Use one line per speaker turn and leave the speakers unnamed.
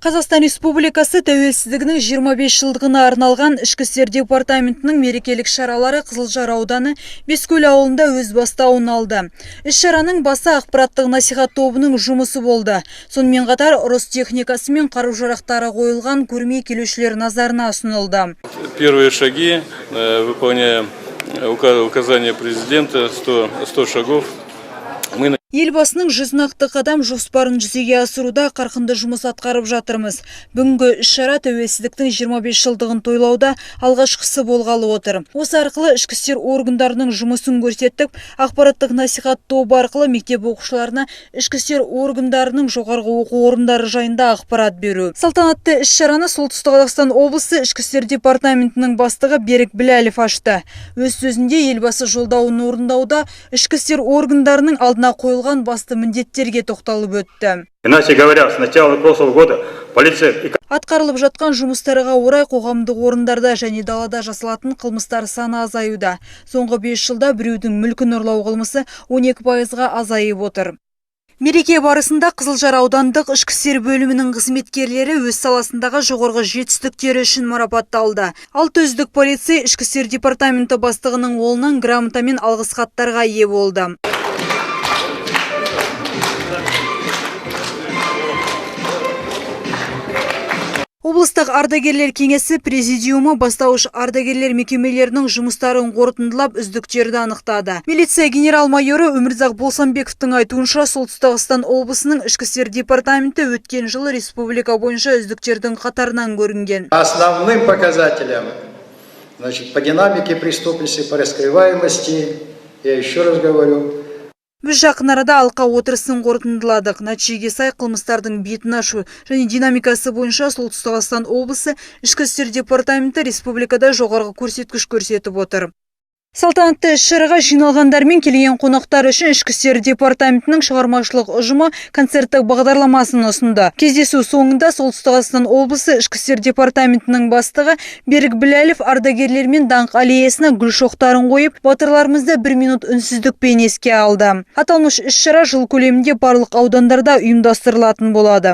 Қазақстан Республикасы тәуелсіздігінің 25 жылдығына арналған Ішкі істер департаментінің мерекелік шаралары Қызылжар ауданы Бескөл ауылында өз бастауын алды. Іс-шараның басы ақпараттық насихат тобының жұмысы болды. Сонымен қатар ұрыс техникасы мен қару-жарақтары қойылған көрме келушілер назарына ұсынылды.
Первые шаги, выполняя указание президента, 100 шагов. Мы
Елбасының 100 нақты қадам жоспарын жүзеге асыруда қарқынды жұмыс атқарып жатырмыз. Бүгінгі іс-шара тәуелсіздіктің 25 жылдығын тойлауда алғашқысы болғалы отыр. Осы арқылы ішкі істер органдарының жұмысын көрсеттік, ақпараттық насихат тобы арқылы мектеп оқушыларына ішкі істер органдарының жоғарғы оқу орындары жайында ақпарат беру. Салтанатты іс-шараны Солтүстік Қазақстан облысы Ішкі істер департаментінің бастығы Берік Біләлов ашты. Өз сөзінде Елбасы жолдауын орындауда ішкі істер органдарының алдына қойылған басты міндеттерге тоқталып өтті.
Иначе говоря, с начала прошлого года полиция и
Атқарылып жатқан жұмыстарға орай қоғамдық орындарда және далада жасалатын қылмыстар саны азаюда. Соңғы 5 жылда біреудің мүлкін ұрлау қылмысы 12%-ға азайып отыр. Мереке барысында Қызылжар аудандық ішкі істер бөлімінің қызметкерлері өз саласындағы жоғарғы жетістіктері үшін марапатталды. Алты үздік полицей Ішкі істер департаменті бастығының қолынан грамота мен алғыс хаттарға ие болды. Облыстық ардагерлер кеңесі президиумы бастауыш ардагерлер мекемелерінің жұмыстарын қорытындылап, үздіктерді анықтады. Милиция генерал-майоры Өмірзақ Болсамбековтің айтуынша, Солтүстік Қазақстан облысының Ішкі істер департаменті өткен жылы республика бойынша үздіктердің қатарынан көрінген.
Основным показателем, значит, по динамике преступности, по раскрываемости, я еще раз говорю,
Біз жақын арада алқа отырысын қорытындыладық. Нәтижеге сай қылмыстардың бетін ашу және динамикасы бойынша Солтүстік Қазақстан облысы Ішкі істер департаменті республикада жоғарғы көрсеткіш көрсетіп отыр. Салтанатты іс-шараға жиналғандар мен келген қонақтар үшін Ішкі істер департаментінің шығармашылық ұжымы концерттік бағдарламасын ұсынды. Кездесу соңында Солтүстік Қазақстан облысы Ішкі істер департаментінің бастығы Берік Біләлов ардагерлермен Даңқ аллеясына гүл шоқтарын қойып, батырларымызды бір минут үнсіздікпен еске алды. Аталмыш іс-шара жыл көлемінде барлық аудандарда ұйымдастырылатын болады.